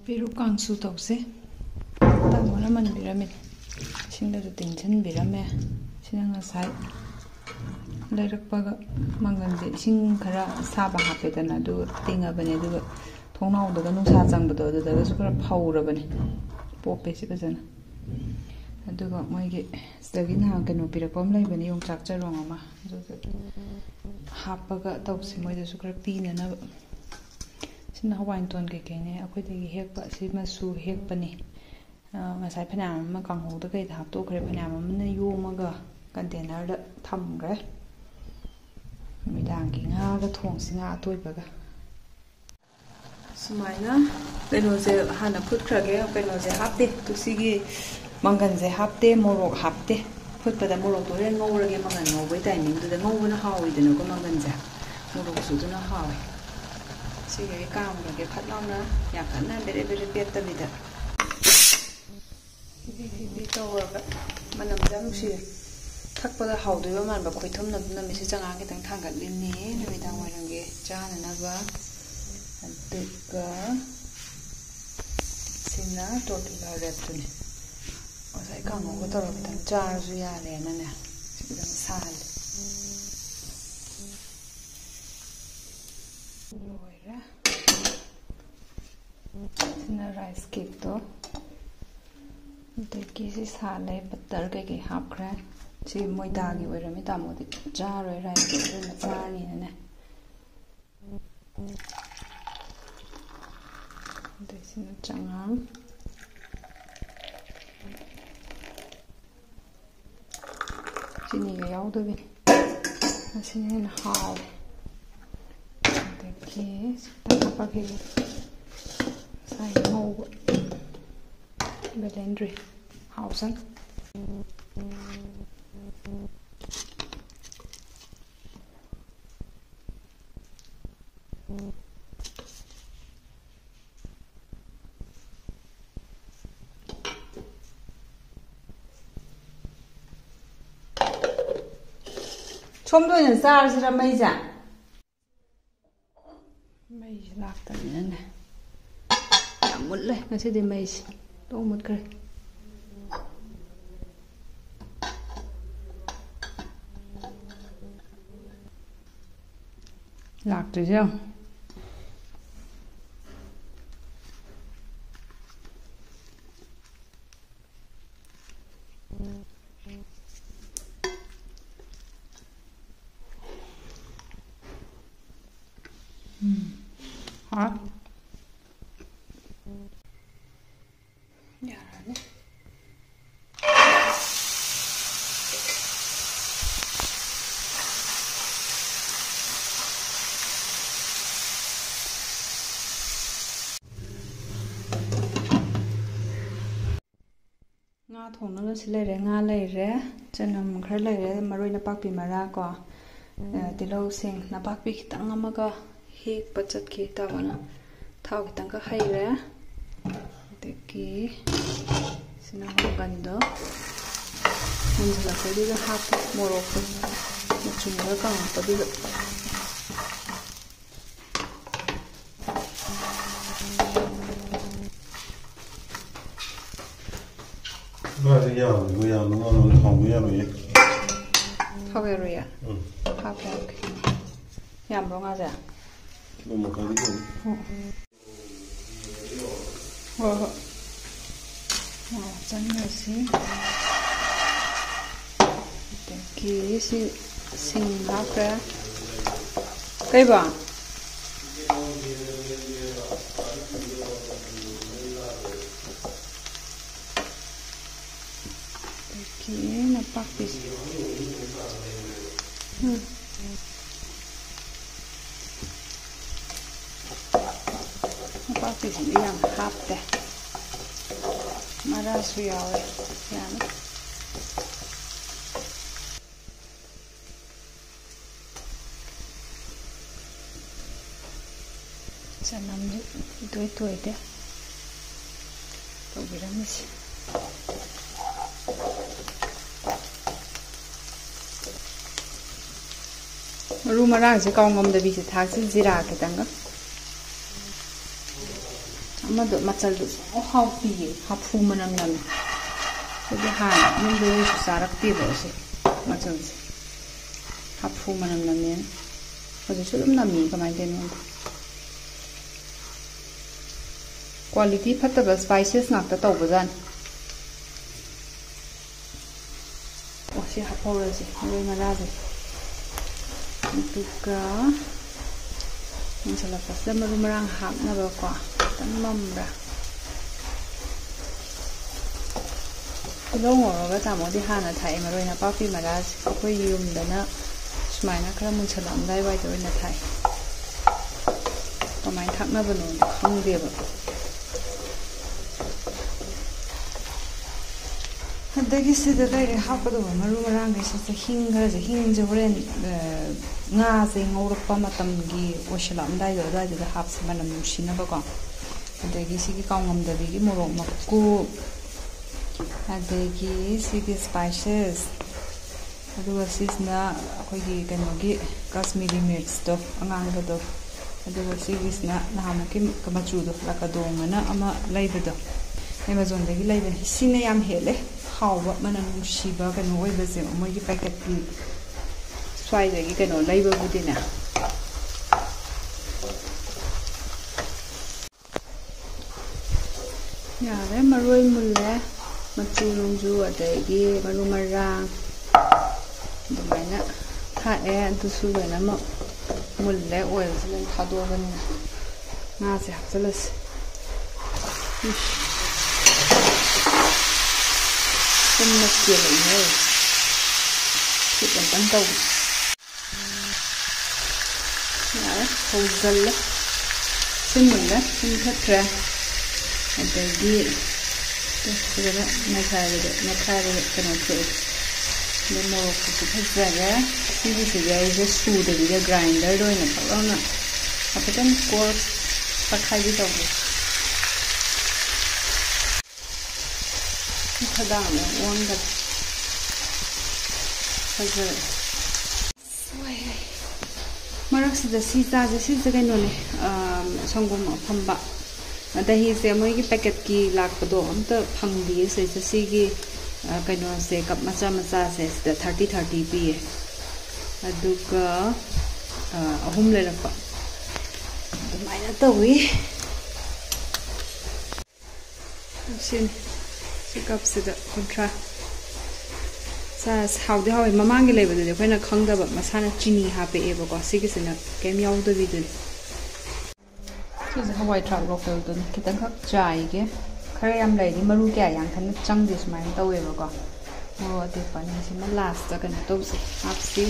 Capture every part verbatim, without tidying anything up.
ꯄꯦꯔꯨꯛ ꯀꯥꯡꯁꯨ ꯇꯧꯁꯦ꯫ ꯇꯥꯃꯣꯅ ꯃꯟꯕꯤꯔꯝꯃꯤꯅꯦ꯫ ꯏꯁꯤꯡꯗꯁꯨ ꯇꯤꯡꯁꯤꯟꯕꯤꯔꯝꯃꯦ꯫ ꯁꯤꯅ ꯉꯁꯥꯏ ꯂꯩꯔꯛꯄꯒ ꯃꯪꯒꯟꯁꯦ ꯏꯁꯤꯡ ꯈꯔ ꯑꯁꯥꯕ ꯍꯥꯞꯄꯦꯗꯅ, ꯑꯗꯨꯒ ꯇꯤꯡꯉꯕꯅꯦ, ꯑꯗꯨꯒ ꯊꯣꯡꯅꯥꯎꯗꯒ ꯅꯨꯡꯁꯥ ꯆꯪꯕꯗꯣ ꯑꯗꯨꯗꯒꯁꯨ ꯈꯔ ꯐꯧꯔꯕꯅꯦ꯫ ꯄꯣꯞꯄꯦ ꯁꯤ ꯐꯖꯅ꯫ ꯑꯗꯨꯒ ꯃꯣꯏꯒꯤ ꯁꯤꯗꯒꯤ ꯅꯍꯥꯟ ꯀꯩꯅꯣ ꯄꯤꯔꯛꯄ ꯑꯃ ꯂꯩꯕꯅꯦ, ꯌꯣꯡꯆꯥꯛ ꯆꯔꯣꯡ ꯑꯃ, ꯑꯗꯨꯗ ꯍꯥꯞꯄꯒ ꯇꯧꯁꯦ, ꯃꯣꯏꯗꯁꯨ ꯈꯔ ꯄꯤꯅꯅꯕ꯫ ꯁꯤꯅ ꯍꯋꯥꯏ ꯃꯇꯣꯟ ꯀꯩꯀꯩꯅꯦ ꯑꯩꯈꯣꯏꯗꯒꯤ ꯍꯦꯛꯄ, ꯁꯤ ꯃꯆꯨ ꯍꯦꯛꯄꯅꯤ꯫ ꯑ, ꯉꯁꯥꯏ ꯐꯅꯌꯥꯝ ꯑꯃ ꯀꯥꯡꯍꯧꯗ ꯀꯩꯗ ꯍꯥꯞꯇꯣꯛꯈ꯭ꯔꯦ, ꯐꯅꯌꯥꯝ ꯑꯃꯅ ꯌꯣꯝꯃꯒ ꯀꯟꯇꯦꯅꯔꯗ ꯊꯝꯈ꯭ꯔꯦ꯫ ꯅꯨꯃꯤꯗꯥꯡꯒꯤ ꯉꯥꯒ ꯊꯣꯡꯁꯤ, ꯉꯥ ꯑꯇꯣꯏꯕꯒ꯫ ꯁꯨꯃꯥꯏꯅ ꯀꯩꯅꯣꯁꯦ ꯍꯥꯟꯅ ꯐꯨꯠꯈ꯭ꯔꯒꯦ꯫ ꯀꯩꯅꯣꯁꯦ ꯍꯥꯞꯇꯦ, ꯇꯨ ꯁꯤꯒꯤ ꯃꯪꯒꯟꯁꯦ ꯍꯥꯞꯇꯦ, ꯃꯣꯔꯣꯛ ꯍꯥꯞꯇꯦ꯫ ꯐꯨꯠꯄꯗ ꯃꯣꯔꯣꯛꯇꯣ ꯍꯣꯔꯦꯟ ꯉꯧꯔꯒꯦ, ꯃꯪꯒꯟ ꯉꯧꯕꯩ ꯇꯥꯏꯃꯤꯡꯗꯨꯗ ꯉꯧꯕꯅ ꯍꯥꯎꯋꯤꯗꯅꯀꯣ ꯃꯪꯒꯟꯁꯦ꯫ ꯃꯣꯔꯣꯛꯁꯨ ꯑꯗꯨꯅ ꯍꯥꯎꯋꯦ꯫ ꯁꯤꯒꯤ ꯑꯩ ꯀꯥꯝꯈ꯭ꯔꯒꯦ ꯐꯠ ꯂꯥꯎꯅ, ꯌꯥꯝ ꯀꯟꯅ ꯕꯦꯔꯦ ꯕꯦꯔꯦ ꯄꯦꯠꯇꯕꯤꯗ꯫ ꯐꯤꯗꯤ ꯐꯤꯗꯤ ꯇꯧꯔꯒ ꯃꯅꯝꯁꯦ ꯌꯥꯝ ꯅꯨꯡꯁꯤꯔꯦ꯫ ꯊꯛꯄꯗ ꯍꯥꯎꯗꯣꯏꯕ ꯃꯥꯟꯕ ꯈꯣꯏꯊꯨꯝꯅ ꯅꯝꯃꯤꯁꯦ꯫ ꯆꯉꯥꯡ ꯈꯤꯇꯪ ꯊꯥꯡꯒꯠꯂꯤꯅꯦ ꯅꯨꯃꯤꯗꯥꯡ ꯋꯥꯏꯔꯝꯒꯤ ꯆꯥꯅꯅꯕ꯫ ꯑꯗꯨꯒ ꯁꯤꯅ ꯇꯣꯔꯇꯤꯂꯥ ꯔꯦꯞꯇꯨꯅꯦ꯫ ꯉꯁꯥꯏ ꯀꯥꯡꯉꯧꯒ ꯇꯧꯔꯒ ꯈꯤꯇꯪ ꯆꯥꯔꯁꯨ ꯌꯥꯔꯦꯅꯅꯦ, ꯁꯤ ꯈꯤꯇꯪ ꯁꯥꯍꯜꯂꯦ꯫ ꯂꯣꯏꯔꯦ꯫ ꯁꯤꯅ ꯔꯥꯏꯁ ꯀꯦꯛꯇꯣ꯫ ꯑꯗꯒꯤ ꯁꯤ ꯁꯥꯍꯜꯂꯦ, ꯕꯇꯔ ꯀꯩꯀꯩ ꯍꯥꯞꯈ꯭ꯔꯦ꯫ ꯁꯤ ꯃꯣꯏꯗꯥꯒꯤ ꯑꯣꯏꯔꯝꯃꯤ, ꯇꯥꯃꯣꯗꯤ ꯆꯥꯔꯣꯏ ꯔꯥꯏꯁ ꯀꯦꯛ ꯑꯣꯏꯅ ꯆꯥꯔꯅꯤꯅꯅꯦ꯫ ꯑꯗꯩꯁꯤꯅ ꯆꯉꯥꯡ꯫ ꯆꯤꯅꯤꯒ ꯌꯥꯎꯗꯕꯤꯅꯤ꯫ ꯃꯁꯤꯅ ꯍꯦꯟꯅ ꯍꯥꯎꯋꯦ꯫ ꯑꯗꯒꯤ ꯈꯤꯇꯪ ꯍꯥꯞꯄꯛꯈꯤꯒꯦ꯫ ꯉꯁꯥꯏꯒꯤ ꯉꯧꯕ ꯕꯦꯂꯦꯟꯗ꯭ꯔꯤ꯫ ꯍꯥꯎꯁꯟ꯫ ꯁꯣꯝꯗ ꯑꯣꯏꯅ ꯆꯥꯔꯁꯤꯔ ꯃꯩꯁꯦ? ꯃꯩꯁꯦ ꯂꯥꯛꯇꯕꯅꯤꯅꯅꯦ꯫ ꯌꯥꯝ ꯃꯨꯠꯂꯦ ꯉꯁꯤꯗꯤ ꯃꯩꯁꯦ꯫ ꯂꯣꯏ ꯃꯨꯠꯈ꯭ꯔꯦ꯫ ꯂꯥꯛꯇ꯭ꯔꯤꯁꯦ ꯌꯦꯡꯉꯣ꯫ ꯎꯝ꯫ ꯍꯥꯎ꯫ ꯌꯥꯔꯅꯤ꯫ ꯉꯥ ꯊꯣꯡꯅꯕ ꯁꯤ ꯂꯩꯔꯦ, ꯉꯥ ꯂꯩꯔꯦ, ꯆꯅꯝ ꯈꯔ ꯂꯩꯔꯦ, ꯃꯔꯣꯏ ꯅꯄꯥꯛꯄꯤ ꯃꯔꯥ ꯀꯣ, ꯑ, ꯇꯤꯜꯍꯧ, ꯁꯤꯡ, ꯅꯄꯥꯛꯄꯤ ꯈꯤꯇꯪ ꯑꯃꯒ ꯍꯦꯛꯄ ꯆꯠꯈꯤ ꯇꯥꯃꯣꯅ꯫ ꯊꯥꯎ ꯈꯤꯇꯪꯒ ꯍꯩꯔꯦ꯫ ꯑꯗꯒꯤ ꯁꯤꯅ ꯃꯪꯒꯟꯗꯣ ꯃꯨꯟꯁꯤꯜꯂꯛꯄꯩꯗꯨꯗ ꯍꯥꯞꯄꯦ, ꯃꯣꯔꯣꯛꯇꯣ ꯃꯆꯨꯝ ꯈꯔ ꯀꯪꯉꯛꯄꯗꯨꯗ꯫ ꯉꯥꯁꯦ ꯌꯥꯝꯃꯦꯕ, ꯌꯥꯝꯅ ꯉꯥ ꯊꯥꯎꯕ ꯌꯥꯔꯣꯏꯌꯦ꯫ ꯊꯥꯎ ꯌꯥꯔꯣꯏꯌꯦ? ꯎꯝ꯫ ꯍꯥꯞꯀꯦ, ꯍꯥꯞꯀꯦ꯫ ꯌꯥꯝꯕ꯭ꯔꯣ ꯉꯥꯁꯦ? ꯀꯤꯂꯣ ꯃꯈꯥꯏꯗꯤ ꯊꯣꯡꯉꯦ꯫ ꯎꯝ꯫ ꯍꯣꯏ, ꯍꯣꯏ꯫ ꯃꯣꯔꯣꯛ ꯆꯪꯉꯁꯤ꯫ ꯑꯗꯒꯤ ꯁꯤ ꯁꯤꯡ ꯍꯥꯞꯈ꯭ꯔꯦ꯫ ꯀꯩꯕꯣ? ꯑꯗꯒꯤ ꯅꯄꯥꯛꯄꯤꯁꯦ꯫ ꯎꯝ꯫ ꯅꯄꯥꯛꯄꯤꯁꯤꯗꯤ ꯌꯥꯝ ꯍꯥꯞꯇꯦ꯫ ꯃꯔꯥꯁꯨ ꯌꯥꯎꯋꯦ꯫ ꯌꯥꯅꯤ꯫ ꯆꯅꯝꯁꯨ ꯏꯇꯣꯏ ꯇꯣꯏꯗꯦ ꯇꯧꯕꯤꯔꯝꯃꯤꯁꯦ꯫ ꯃꯔꯨ ꯃꯔꯥꯡꯁꯦ ꯀꯥꯎ ꯉꯝꯗꯕꯤꯁꯦ ꯊꯥꯛꯁꯤ, ꯖꯤꯔꯥ ꯈꯤꯇꯪꯒ꯫ ꯑꯃꯗꯣ ꯃꯆꯜꯗꯣ ꯁꯨꯡꯍꯥꯎ ꯍꯥꯎꯇꯤꯌꯦ, ꯍꯥꯐꯨ ꯃꯅꯝ ꯅꯝꯃꯦ꯫ ꯑꯩꯗꯤ ꯍꯥꯟꯅ ꯌꯨꯝꯗ ꯂꯩꯁꯨ ꯆꯥꯔꯛꯇꯦꯕ ꯑꯁꯦ ꯃꯆꯜꯁꯦ, ꯍꯥꯐꯨ ꯃꯅꯝ ꯅꯝꯃꯦꯅ꯫ ꯍꯧꯖꯤꯛꯁꯨ ꯑꯗꯨꯝ ꯅꯝꯃꯤ, ꯀꯃꯥꯏꯅ ꯇꯧꯔꯤꯅꯣ ꯈꯪꯗꯦ꯫ ꯀ꯭ꯋꯥꯂꯤꯇꯤ ꯐꯠꯇꯕ ꯁ꯭ꯄꯥꯏꯁꯦꯁ ꯉꯥꯛꯇ ꯇꯧꯕꯖꯥꯠꯅꯤ꯫ ꯑꯣ, ꯁꯤ ꯍꯥꯞꯍꯧꯔꯁꯤ, ꯃꯔꯣꯏ ꯃꯔꯥꯁꯦ꯫ ꯑꯗꯨꯒ ꯃꯨꯟꯁꯜꯂꯛꯄꯁꯤꯗ ꯃꯔꯨ ꯃꯔꯥꯡ ꯍꯥꯞꯅꯕꯀꯣ, ꯈꯤꯇꯪ ꯃꯝꯕ꯭ꯔꯥ? ꯇꯤꯜꯍꯧ ꯉꯧꯔꯒ ꯇꯥꯃꯣꯗꯤ ꯍꯥꯟꯅ ꯊꯥꯛꯑꯦ, ꯃꯔꯣꯏ ꯅꯄꯥꯛꯄꯤ ꯃꯔꯥꯁꯦ꯫ ꯑꯩꯈꯣꯏꯒꯤ ꯌꯨꯝꯗꯅ ꯁꯨꯃꯥꯏꯅ ꯈꯔ ꯃꯨꯟꯁꯜꯂꯛꯑꯝꯗꯥꯏ ꯋꯥꯏꯗ ꯑꯣꯏꯅ ꯊꯥꯛꯑꯦ꯫ ꯀꯃꯥꯏꯅ ꯊꯥꯛꯅꯕꯅꯣꯗꯤ ꯈꯪꯗꯦꯕ꯫ ꯑꯗꯒꯤ ꯁꯤꯗ ꯂꯩꯔꯦ ꯍꯥꯞꯀꯗꯧꯕ ꯃꯔꯨ ꯃꯔꯥꯡꯈꯩꯁꯤꯁꯦ꯫ ꯍꯤꯡ ꯈꯔꯁꯦ, ꯍꯤꯡꯁꯦ ꯍꯣꯔꯦꯟ, ꯑ, ꯉꯥꯁꯦ ꯉꯧꯔꯛꯄ ꯃꯇꯝꯒꯤ ꯑꯣꯏꯁꯤꯜꯂꯛꯑꯝꯗꯥꯏꯗꯣ, ꯑꯗꯨꯋꯥꯏꯗꯨꯗ ꯍꯥꯞꯁꯦ, ꯃꯅꯝ ꯅꯨꯡꯁꯤꯅꯕꯀꯣ꯫ ꯑꯗꯒꯤ ꯁꯤꯒꯤ ꯀꯥꯎꯉꯝꯗꯕꯤꯒꯤ ꯃꯣꯔꯣꯛ ꯃꯀꯨ, ꯑꯗꯒꯤ ꯁꯤꯒꯤ ꯁ꯭ꯄꯥꯏꯁꯦꯁ, ꯑꯗꯨꯒ ꯁꯤꯁꯤꯅ ꯑꯩꯈꯣꯏꯒꯤ ꯀꯩꯅꯣꯒꯤ ꯀꯥꯁꯃꯤꯔꯤ ꯃꯤꯔꯆꯇꯣ, ꯑꯉꯥꯡꯕꯗꯣ, ꯑꯗꯨꯒ ꯁꯤꯒꯤꯁꯤꯅ ꯅꯍꯥꯟꯃꯨꯛꯀꯤ ꯃꯆꯨꯗꯣ, ꯂꯥꯀꯗꯣꯡ ꯑꯅ ꯑꯃ ꯂꯩꯕꯗꯣ, ꯑꯦꯃꯥꯖꯣꯟꯗꯒꯤ ꯂꯩꯕꯅꯦ꯫ ꯁꯤꯅ ꯌꯥꯝ ꯍꯦꯜꯂꯦ ꯍꯥꯎꯕ, ꯃꯅꯝ ꯅꯨꯡꯁꯤꯕ ꯀꯩꯅꯣ ꯑꯣꯏꯕꯁꯦ, ꯃꯣꯏꯒꯤ ꯄꯦꯀꯦꯠꯀꯤ ꯁ꯭ꯋꯥꯏꯗꯒꯤ ꯀꯩꯅꯣ ꯂꯩꯕꯕꯨꯗꯤꯅꯦ꯫ ꯌꯥꯔꯦ, ꯃꯔꯣꯏ ꯃꯨꯜꯂꯦ, ꯃꯆꯨ ꯅꯨꯡꯖꯨ ꯑꯗꯒꯤ ꯃꯔꯨ ꯃꯔꯥꯡ ꯑꯗꯨꯃꯥꯏꯅ ꯊꯥꯛꯑꯦ꯫ ꯑꯗꯨꯁꯨ ꯂꯣꯏꯅꯃꯛ ꯃꯨꯜꯂꯦ, ꯑꯣꯏꯜꯁꯦ ꯂꯣꯏ ꯊꯥꯗꯣꯛꯑꯕꯅꯤꯅ꯫ ꯉꯥꯁꯦ ꯍꯥꯞꯆꯤꯜꯂꯁꯤ꯫ ꯏꯁ꯫ ꯄꯨꯝꯅ ꯀꯦꯜꯂꯛꯏꯍꯦ꯫ ꯁꯤꯠ ꯑꯝꯇꯪ ꯇꯧꯒꯦ꯫ ꯌꯥꯔꯦ, ꯍꯧꯖꯤꯜꯂꯦ꯫ ꯁꯤꯟ ꯃꯨꯜꯂꯦ, ꯁꯤꯟ ꯊꯠꯈ꯭ꯔꯦ꯫ ꯑꯗꯒꯤ ꯐꯖꯅ ꯅꯩꯈꯥꯏꯕꯗ, ꯅꯩꯈꯥꯏꯕꯗ ꯀꯩꯅꯣ ꯊꯣꯛꯑꯦ꯫ ꯑꯗꯩ ꯃꯣꯔꯣꯛꯇꯨꯁꯨ ꯐꯖꯔꯦ꯫ ꯁꯤꯒꯤꯁꯤꯗꯤ ꯑꯩꯁꯦ ꯁꯨꯗꯕꯤꯗ ꯒ꯭ꯔꯥꯏꯟꯗꯔꯗ ꯑꯣꯏꯅ ꯐꯖꯅ ꯍꯥꯏꯐꯦꯠꯇꯪ ꯀꯣꯔꯁ ꯇꯛꯈꯥꯏꯕꯤ ꯇꯧꯒꯦ꯫ ꯈꯗꯥꯡ ꯑꯃ ꯑꯣꯟꯈꯔꯦ꯫ ꯐꯖꯔꯦ꯫ ꯃꯔꯛꯁꯤꯗ ꯁꯤ ꯆꯥꯁꯦ, ꯁꯤꯁꯦ ꯀꯩꯅꯣꯅꯦ, ꯑꯥ, ꯁꯪꯒꯣꯝ ꯑꯐꯝꯕ꯫ ꯗꯍꯤꯁꯦ ꯃꯣꯏꯒꯤ ꯄꯦꯀꯦꯠꯀꯤ ꯂꯥꯛꯄꯗꯣ ꯑꯝꯇ ꯐꯪꯗꯤꯌꯦ ꯁꯤꯗꯩꯁꯤꯗ꯫ ꯁꯤꯒꯤ, ꯑ, ꯀꯩꯅꯣꯁꯦ, ꯀꯞ ꯃꯆꯥ ꯃꯆꯥꯁꯦ ꯁꯤꯗ ꯊꯥꯔꯇꯤ ꯊꯥꯔꯇꯤ ꯄꯤꯌꯦ꯫ ꯑꯗꯨꯒ, ꯑ, ꯑꯍꯨꯝ ꯂꯩꯔꯛꯄ꯫ ꯑꯗꯨꯃꯥꯏꯅ ꯇꯧꯋꯤ꯫ ꯁꯤꯅꯤ꯫ ꯁꯤ ꯀꯞꯁꯤꯗ ꯀꯨꯟꯊ꯭ꯔꯥ꯫ ꯆꯥ-, ꯍꯥꯎꯗꯤ ꯍꯥꯎꯋꯦ꯫ ꯃꯃꯥꯡꯒꯤ ꯂꯩꯕꯗꯨꯗꯤ ꯑꯩꯈꯣꯏꯅ ꯈꯪꯗꯕ, ꯃꯁꯥꯅ ꯆꯤꯅꯤ ꯍꯥꯞꯄꯛꯑꯦꯕꯀꯣ꯫ ꯁꯤꯒꯤꯁꯤꯅ ꯀꯩꯝ ꯌꯥꯎꯗꯕꯤꯗꯨꯅꯤ꯫ ꯁꯤꯁꯦ ꯍꯋꯥꯏ ꯊ꯭ꯔꯥꯛ ꯂꯣꯀꯦꯜꯗꯨꯅꯤ꯫ ꯈꯤꯇꯪꯈꯛ ꯆꯥꯏꯒꯦ꯫ ꯈꯔ ꯌꯥꯝ ꯂꯩꯔꯗꯤ ꯃꯔꯨ ꯀꯌꯥ ꯌꯥꯝ ꯀꯟꯅ ꯆꯪꯗꯦ ꯁꯨꯃꯥꯏꯅ ꯇꯧꯋꯦꯕꯀꯣ꯫ ꯃꯣꯔꯣꯛ ꯑꯇꯦꯛꯄ ꯑꯅꯤꯁꯤꯃ ꯂꯥꯁꯇ ꯀꯩꯅꯣ ꯇꯧꯁꯦ, ꯍꯥꯞꯁꯤ꯫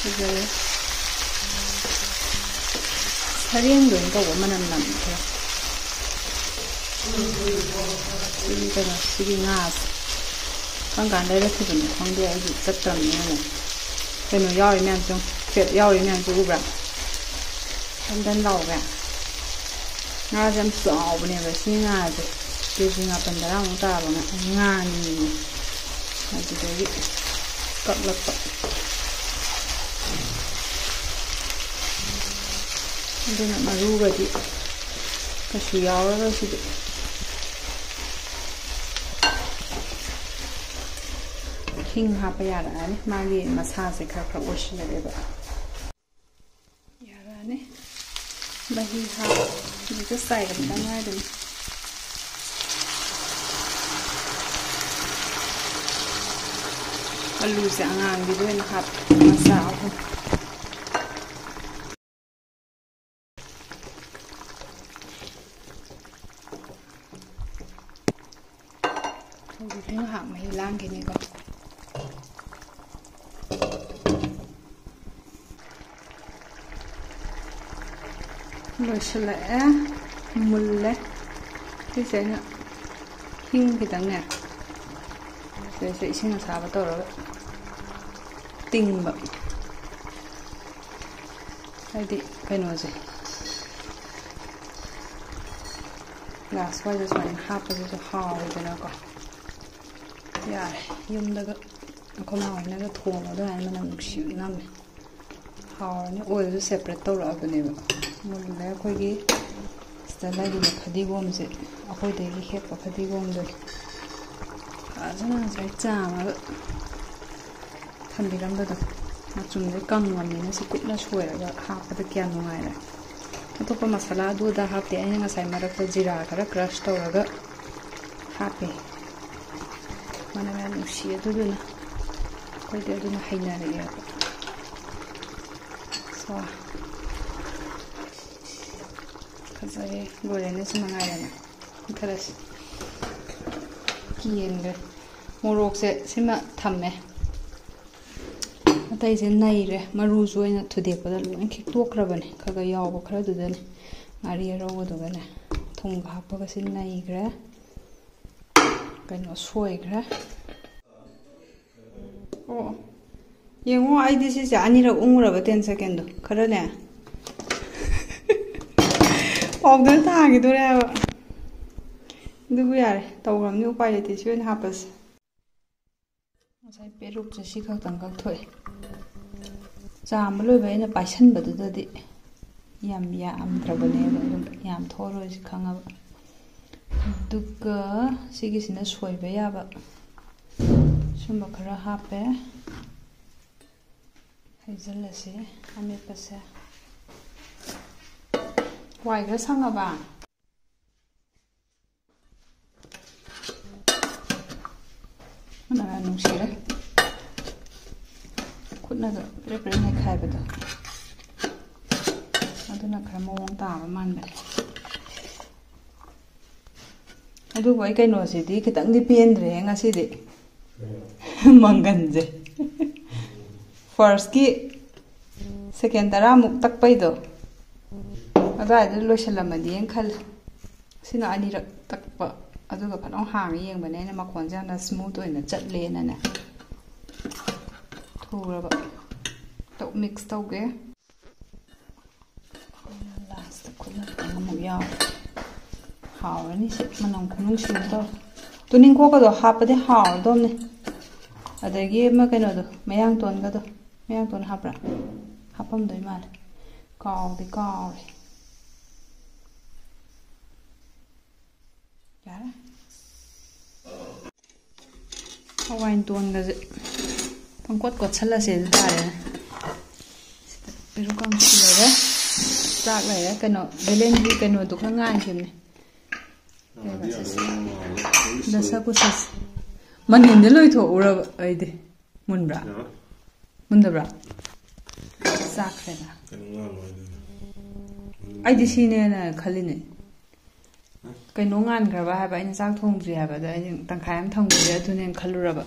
ꯐꯖꯔꯦ꯫ ꯁꯔꯦꯡꯗꯣ ꯑꯣꯏꯅ ꯇꯧꯕ ꯃꯅꯝ ꯅꯝꯃꯦ ꯈꯔ꯫ ꯁꯤꯒꯤ ꯀꯩꯅꯣ, ꯁꯤꯒꯤ ꯉꯥꯁꯦ ꯀꯔꯝ ꯀꯥꯟꯗ ꯂꯩꯔꯛꯈꯤꯕꯅꯣ ꯈꯪꯗꯦ, ꯑꯩꯗꯤ ꯆꯠꯇ꯭ꯔꯕꯅꯤꯅꯅꯦ꯫ ꯀꯩꯅꯣ ꯌꯥꯎꯔꯤ ꯃꯌꯥꯝꯁꯦ ꯌꯦꯡꯉꯨ, ꯐꯦꯠ ꯌꯥꯎꯔꯤ ꯃꯌꯥꯝꯁꯦ ꯎꯕ꯭ꯔꯥ? ꯗꯟ ꯗꯟ ꯂꯥꯎꯕ꯭ꯔꯥ? ꯉꯥꯁꯦ ꯌꯥꯝ ꯆꯥꯎꯕꯅꯦꯕ ꯁꯤ ꯉꯥꯁꯦ꯫ ꯀꯦ ꯖꯤ ꯃꯥꯄꯟ ꯇꯔꯥꯃꯨꯛ ꯇꯥꯕ ꯉꯥ-, ꯉꯥꯅꯤ꯫ ꯑꯗꯨꯗꯒꯤ ꯀꯛꯂꯛꯄ꯫ ꯑꯗꯨꯅ ꯃꯔꯨꯒꯗꯤ ꯀꯩꯁꯨ ꯌꯥꯎꯔꯔꯣꯏ ꯁꯤꯗꯤ꯫ ꯍꯤꯡ ꯍꯥꯞꯄ ꯌꯥꯔꯛꯑꯅꯤ꯫ ꯃꯥꯒꯤ ꯃꯁꯥꯁꯦ ꯈꯔ ꯈꯔ ꯑꯣꯏꯁꯤꯜꯂꯛꯑꯦꯕ꯫ ꯌꯥꯔꯛꯑꯅꯤ꯫ ꯃꯍꯤ ꯍꯥꯞ-, ꯃꯍꯤꯁꯦ ꯆꯥꯏꯔꯛꯇ ꯉꯥꯏꯔꯤꯅꯤ꯫ ꯑꯂꯨꯁꯦ ꯑꯉꯥꯡꯕꯤꯗ ꯑꯣꯏꯅ ꯍꯥꯞꯄꯦ, ꯃꯆꯥ ꯑꯍꯨꯝ꯫ ꯍꯧꯖꯤꯛꯇꯤ ꯉꯥꯏꯍꯥꯛ ꯃꯍꯤ ꯂꯥꯡꯈꯤꯅꯤꯀꯣ꯫ ꯂꯣꯏꯁꯤꯜꯂꯛꯑꯦ, ꯃꯨꯜꯂꯦ꯫ ꯁꯤꯁꯦ ꯑꯩꯅ ꯍꯤꯡ ꯈꯤꯇꯪꯅꯦ, ꯁꯤꯗꯩꯁꯤꯗ ꯏꯁꯤꯡ ꯑꯁꯥꯕ ꯇꯧꯔꯒ ꯇꯤꯡꯕ꯫ ꯍꯥꯏꯗꯤ ꯀꯩꯅꯣꯁꯦ, ꯒ꯭ꯂꯥꯁ ꯋꯥꯏꯗ ꯁꯨꯃꯥꯏꯅ ꯍꯥꯞꯄꯁꯤꯁꯨ ꯍꯥꯎꯋꯤꯗꯅꯀꯣ꯫ ꯌꯥꯔꯦ, ꯌꯨꯝꯗꯒ ꯑꯩꯈꯣꯏ ꯃꯥ ꯍꯣꯏꯅꯒ ꯊꯣꯡꯕꯗꯣ ꯑꯗꯨꯃꯥꯏꯅ ꯃꯅꯝ ꯅꯨꯡꯁꯤꯕ ꯅꯝꯃꯦ꯫ ꯍꯥꯎꯔꯅꯤ꯫ ꯑꯣꯏꯜꯁꯨ ꯁꯦꯄꯔꯦꯠ ꯇꯧꯔꯛꯑꯕꯅꯦꯕ꯫ ꯃꯨꯜꯂꯦ꯫ ꯑꯩꯈꯣꯏꯒꯤ ꯁꯤꯗ ꯂꯩꯔꯤꯕ ꯐꯗꯤꯒꯣꯝꯁꯦ ꯑꯩꯈꯣꯏꯗꯒꯤ ꯍꯦꯛꯄ ꯐꯗꯤꯒꯣꯝꯗꯨꯅꯤ꯫ ꯐꯖꯅ ꯉꯁꯥꯏ ꯆꯥꯝꯃꯒ ꯊꯝꯕꯤꯔꯝꯕꯗꯣ ꯃꯆꯨꯝꯁꯦ ꯀꯪꯉꯕꯅꯤꯅ ꯁꯤ ꯀꯨꯞꯅ ꯁꯣꯏꯔꯒ ꯍꯥꯞꯄꯗ ꯀꯌꯥ ꯅꯨꯡꯉꯥꯏꯔꯦ꯫ ꯑꯇꯣꯞꯄ ꯃꯁꯥꯂꯥ ꯑꯗꯨꯗ ꯍꯥꯞꯇꯦ꯫ ꯑꯩꯅ ꯉꯁꯥꯏ ꯃꯔꯛꯇ ꯖꯤꯔꯥ ꯈꯔ ꯀ꯭ꯔꯁ ꯇꯧꯔꯒ ꯍꯥꯞꯄꯦ꯫ ꯃꯅꯝ ꯌꯥꯝ ꯅꯨꯡꯁꯤ꯫ ꯑꯗꯨꯗꯨꯅ ꯑꯩꯈꯣꯏꯗꯤ ꯑꯗꯨꯅ ꯍꯩꯅꯔꯛꯑꯦꯕ꯫ ꯁꯣ꯫ ꯐꯖꯔꯦ꯫ ꯂꯣꯏꯔꯦꯅꯦ꯫ ꯁꯤ ꯃꯉꯥꯏꯔꯦꯅꯦ꯫ ꯈꯔꯁꯤ ꯀꯦꯟꯈ꯭ꯔꯦ꯫ ꯃꯣꯔꯣꯛꯁꯦ ꯁꯤꯃ ꯊꯝꯃꯦ꯫ ꯑꯇꯩꯁꯦ ꯅꯩꯔꯦ꯫ ꯃꯔꯨꯁꯨ ꯑꯩꯅ ꯊꯨꯗꯦꯛꯄꯗ ꯂꯣꯏ ꯈꯤꯛꯇꯣꯛꯈ꯭ꯔꯕꯅꯦ꯫ ꯈꯔ ꯈꯔ ꯌꯥꯎꯕ ꯈꯔꯗꯨꯗꯅꯦ꯫ ꯉꯥꯔꯤ ꯑꯔꯧꯕꯗꯨꯒꯅꯦ꯫ ꯊꯨꯝꯒ ꯍꯥꯞꯄꯒ ꯁꯤ ꯅꯩꯈ꯭ꯔꯦ꯫ ꯀꯩꯅꯣ ꯁꯣꯏꯈ꯭ꯔꯦ꯫ ꯑꯣ, ꯌꯦꯡꯉꯣ, ꯑꯩꯗꯤ ꯁꯤꯁꯦ ꯑꯅꯤꯔꯛ ꯎꯪꯉꯨꯔꯕ ten secondꯗꯣ꯫ ꯈꯔꯅꯦ, ꯄꯥꯎꯗꯔ ꯇꯥꯈꯤꯗꯣꯔꯦ ꯍꯥꯏꯕ꯫ ꯑꯗꯨꯕꯨ ꯌꯥꯔꯦ, ꯇꯧꯈ꯭ꯔꯕꯅꯤ, ꯎꯄꯥꯏ ꯂꯩꯇꯦ꯫ ꯁꯤ ꯑꯣꯏꯅ ꯍꯥꯞꯄꯁꯦ꯫ ꯉꯁꯥꯏ ꯄꯦꯔꯨꯛꯁꯦ ꯁꯤ ꯈꯛꯇꯪ ꯀꯛꯊꯣꯛꯑꯦ꯫ ꯆꯥꯝꯕ ꯂꯣꯏꯕ ꯑꯩꯅ ꯄꯥꯏꯁꯟꯕꯗꯨꯗꯗꯤ ꯌꯥꯝ ꯌꯥꯝꯗ꯭ꯔꯕꯅꯦꯕ, ꯑꯗꯨꯝ ꯌꯥꯝ ꯊꯣꯛꯑꯔꯣꯏꯁꯤ ꯈꯪꯉꯕ꯫ ꯑꯗꯨꯒ ꯁꯤꯒꯤꯁꯤꯅ ꯁꯣꯏꯕ ꯌꯥꯕ ꯁꯨꯝꯕ ꯈꯔ ꯍꯥꯞꯄꯦ꯫ ꯍꯩꯖꯤꯜꯂꯁꯤ ꯑꯃꯦꯠꯄꯁꯦ꯫ ꯋꯥꯏ ꯈꯔ ꯁꯪꯉꯕ? ꯃꯅꯝ ꯌꯥꯝ ꯅꯨꯡꯁꯤꯔꯦ꯫ ꯈꯨꯠꯅꯒ ꯄ꯭ꯔꯦ ꯄ꯭ꯔꯦ ꯅꯩꯈꯥꯏꯕꯗꯣ, ꯑꯗꯨꯅ ꯈꯔ ꯃꯑꯣꯡ ꯇꯥꯕ ꯃꯥꯟꯕꯅꯦ꯫ ꯑꯗꯨꯕꯨ ꯑꯩ ꯀꯩꯅꯣꯁꯤꯗꯤ ꯈꯤꯇꯪꯗꯤ ꯄꯦꯟꯗ꯭ꯔꯦꯍꯦ ꯉꯁꯤꯗꯤ꯫ ꯃꯪꯒꯟꯁꯦ꯫ Firstꯀꯤ second ꯇꯔꯥꯃꯨꯛ ꯇꯛꯄꯩꯗꯣ ꯑꯗꯨꯋꯥꯏꯗ ꯂꯣꯏꯁꯤꯜꯂꯝꯃꯗꯤꯅ ꯈꯜꯂꯦ꯫ ꯁꯤꯅ ꯑꯅꯤꯔꯛ ꯇꯛꯄ꯫ ꯑꯗꯨꯒ ꯐꯖꯅ ꯍꯥꯡꯉ ꯌꯦꯡꯕꯅꯦ ꯑꯩꯅ, ꯃꯈꯣꯟꯁꯦ ꯌꯥꯝꯅ smooth ꯑꯣꯏꯅ ꯆꯠꯂꯦꯅꯅꯦ꯫ ꯊꯨꯔꯕ꯫ ꯇꯧ-, mix ꯇꯧꯒꯦ꯫ Lastꯇ ꯈꯨꯠꯅ ꯈꯤꯇꯪ ꯑꯃꯨꯛ ꯌꯥꯎꯔꯦ꯫ ꯍꯥꯎꯔꯅꯤ ꯁꯤ, ꯃꯅꯝ ꯈꯨꯅꯨꯡꯁꯤꯃ ꯇꯧꯔꯦ꯫ ꯇꯨꯅꯤꯡꯈꯣꯛꯀꯗꯣ ꯍꯥꯞꯄꯗꯤ ꯍꯥꯎꯔꯗꯧꯅꯦ꯫ ꯑꯗꯒꯤ ꯑꯃ ꯀꯩꯅꯣꯗꯣ, ꯃꯌꯥꯡꯇꯣꯟꯒꯗꯣ, ꯃꯌꯥꯡꯇꯣꯟ ꯍꯥꯞꯄ꯭ꯔꯥ? ꯍꯥꯞꯄꯝꯗꯣꯏ ꯃꯥꯜꯂꯦ, ꯀꯥꯎꯗꯤ ꯀꯥꯎꯔꯦ꯫ ꯌꯥꯔꯦ꯫ ꯍꯋꯥꯏ ꯇꯣꯟꯒꯁꯦ ꯄꯪꯀꯣꯠ ꯀꯣꯠꯁꯜꯂꯁꯦ ꯑꯗꯨ ꯇꯥꯔꯦꯅꯦ꯫ ꯁꯤꯗ ꯄꯦꯔꯨꯛ ꯀꯥꯡꯁꯨ ꯂꯩꯔꯦ, ꯆꯥꯛ ꯂꯩꯔꯦ, ꯀꯩꯅꯣ ꯕꯦꯂꯦꯟꯗ꯭ꯔꯤ ꯀꯩꯅꯣꯗꯨ ꯈꯔ ꯉꯥꯟꯈꯤꯕꯅꯦ꯫ ꯀꯩꯕ ꯁꯤꯁꯦ? ꯗꯁꯀꯨꯁꯁꯦ꯫ ꯃꯅꯤꯟꯗꯤ ꯂꯣꯏꯊꯣꯛꯎꯔꯕ ꯑꯩꯗꯤ꯫ ꯃꯨꯟꯕ꯭ꯔꯥ? ꯌꯥꯔꯦ꯫ ꯃꯨꯟꯗꯕ꯭ꯔꯥ? ꯆꯥꯛꯈ꯭ꯔꯦꯗ꯫ ꯀꯩꯅꯣ ꯉꯥꯜꯂꯣ ꯍꯥꯏꯗꯨꯗꯤ꯫ ꯑꯩꯗꯤ ꯁꯤꯅꯦꯅ ꯈꯜꯂꯤꯅꯦ꯫ ꯀꯩꯅꯣ ꯉꯥꯟꯈ꯭ꯔꯕ ꯍꯥꯏꯕ, ꯑꯩꯅ ꯆꯥꯛ ꯊꯣꯡꯗ꯭ꯔꯤ ꯍꯥꯏꯕ, ꯑꯗ ꯑꯩꯅ ꯇꯪꯈꯥꯏ ꯑꯃ ꯊꯝꯈ꯭ꯔꯦ ꯑꯗꯨꯅꯦꯅ ꯈꯜꯂꯨꯔꯕ꯫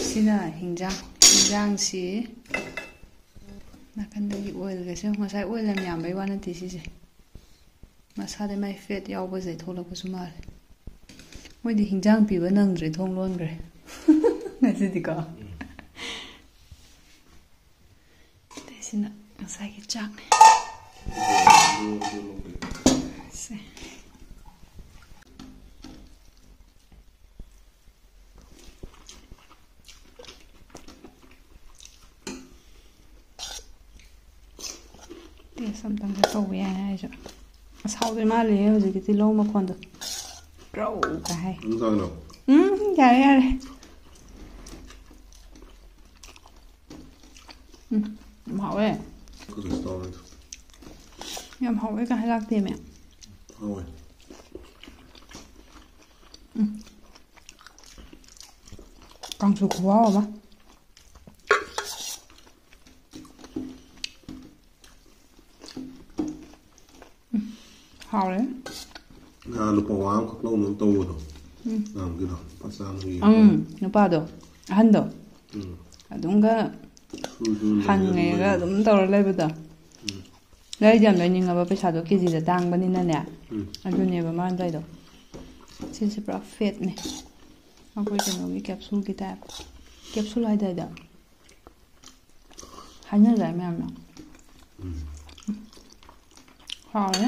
ꯁꯤꯅ ꯍꯤꯟꯖꯥꯡ, ꯍꯤꯟꯖꯥꯡꯁꯤ ꯅꯥꯀꯟꯗꯒꯤ ꯑꯣꯏꯜꯒꯁꯦ, ꯉꯁꯥꯏ ꯑꯣꯏꯜ ꯌꯥꯝ ꯌꯥꯝꯕꯩ ꯋꯥ ꯅꯠꯇꯦ ꯁꯤꯁꯦ, ꯃꯁꯥꯗ ꯃꯥꯏ ꯐꯦꯠ ꯌꯥꯎꯕꯁꯦ ꯊꯣꯛꯂꯛꯄꯁꯨ ꯃꯥꯜꯂꯦ꯫ ꯃꯣꯏꯗꯤ ꯍꯤꯟꯖꯥꯡ ꯄꯤꯕ ꯅꯪꯗ꯭ꯔꯦ, ꯊꯣꯡ ꯂꯣꯟꯈ꯭ꯔꯦ ꯉꯁꯤꯗꯤꯀꯣ꯫ ꯑꯇꯩꯁꯤꯅ ꯉꯁꯥꯏꯒꯤ ꯆꯥꯛꯅꯦ꯫ ꯁꯦ꯫ ꯇꯦꯁ ꯑꯝꯇꯪꯒ ꯇꯧꯕ ꯌꯥꯏ ꯍꯥꯏꯁꯨ꯫ ꯑꯁ, ꯍꯥꯎꯗꯣꯏ ꯃꯥꯜꯂꯦꯍꯦ ꯍꯧꯖꯤꯛꯀꯤ ꯇꯤꯜꯍꯧ ꯃꯈꯣꯟꯗꯣ꯫ ꯒ꯭ꯔꯧ ꯀ ꯍꯥꯏ꯫ ꯑꯗꯨꯝ ꯆꯥꯒꯗ꯭ꯔꯣ? ꯎꯝ, ꯌꯥꯔꯦ, ꯌꯥꯔꯦ꯫ ꯎꯝ, ꯌꯥꯝ ꯍꯥꯎꯋꯦ꯫ ꯀꯩꯁꯨ ꯇꯧꯔꯣꯏꯗ꯫ ꯌꯥꯝ ꯍꯥꯎꯋꯦ ꯀꯥꯏ ꯍꯥꯏ ꯂꯥꯛꯇꯦꯃꯦ꯫ ꯍꯥꯎꯋꯦ꯫ ꯎꯝ꯫ ꯀꯥꯡꯁꯨ ꯈꯨꯍꯥꯎ ꯑꯃ꯫ ꯎꯝ, ꯍꯥꯎꯔꯦ꯫ ꯉꯥ ꯂꯨꯄꯥ ꯋꯥ ꯑꯃꯈꯛ ꯂꯧꯅꯕ ꯇꯧꯕꯗꯣ꯫ ꯎꯝ꯫ ꯅꯍꯥꯟꯒꯤꯗꯣ ꯂꯨꯄꯥ ꯆꯥꯝꯃꯒꯤ꯫ ꯎꯝ, ꯅꯨꯄꯥꯗꯣ, ꯑꯍꯟꯗꯣ꯫ ꯎꯝ꯫ ꯑꯗꯨꯝꯒ ꯁꯨ ꯁꯨ ꯂꯩꯔꯒ ꯍꯪꯉꯦꯒ ꯑꯗꯨꯝ ꯑꯗꯨꯝ ꯇꯧꯔ ꯂꯩꯕꯗꯣ꯫ ꯎꯝ꯫ ꯂꯩꯗꯤ ꯌꯥꯝ ꯂꯩꯅꯤꯡꯉꯕ, ꯄꯩꯁꯥꯗꯣ ꯀꯦꯖꯤꯗ ꯇꯥꯡꯕꯅꯤꯅꯅꯦ꯫ ꯎꯝ꯫ ꯑꯗꯨꯅꯦꯕ ꯃꯥꯅ ꯇꯧꯔꯤꯗꯣ꯫ ꯁꯤꯁꯦ ꯄꯨꯔꯥ ꯐꯦꯠꯅꯦ꯫ ꯑꯩꯈꯣꯏ ꯀꯩꯅꯣꯒꯤ ꯀꯦꯞꯁꯨꯜꯒꯤ ꯇꯥꯏꯞ꯫ ꯀꯦꯞꯁꯨꯜ ꯍꯥꯏꯗꯥꯏꯗ? ꯍꯥꯏꯅꯗꯥꯏ ꯃꯌꯥꯝꯅ? ꯎꯝ꯫ ꯍꯥꯎꯔꯦ꯫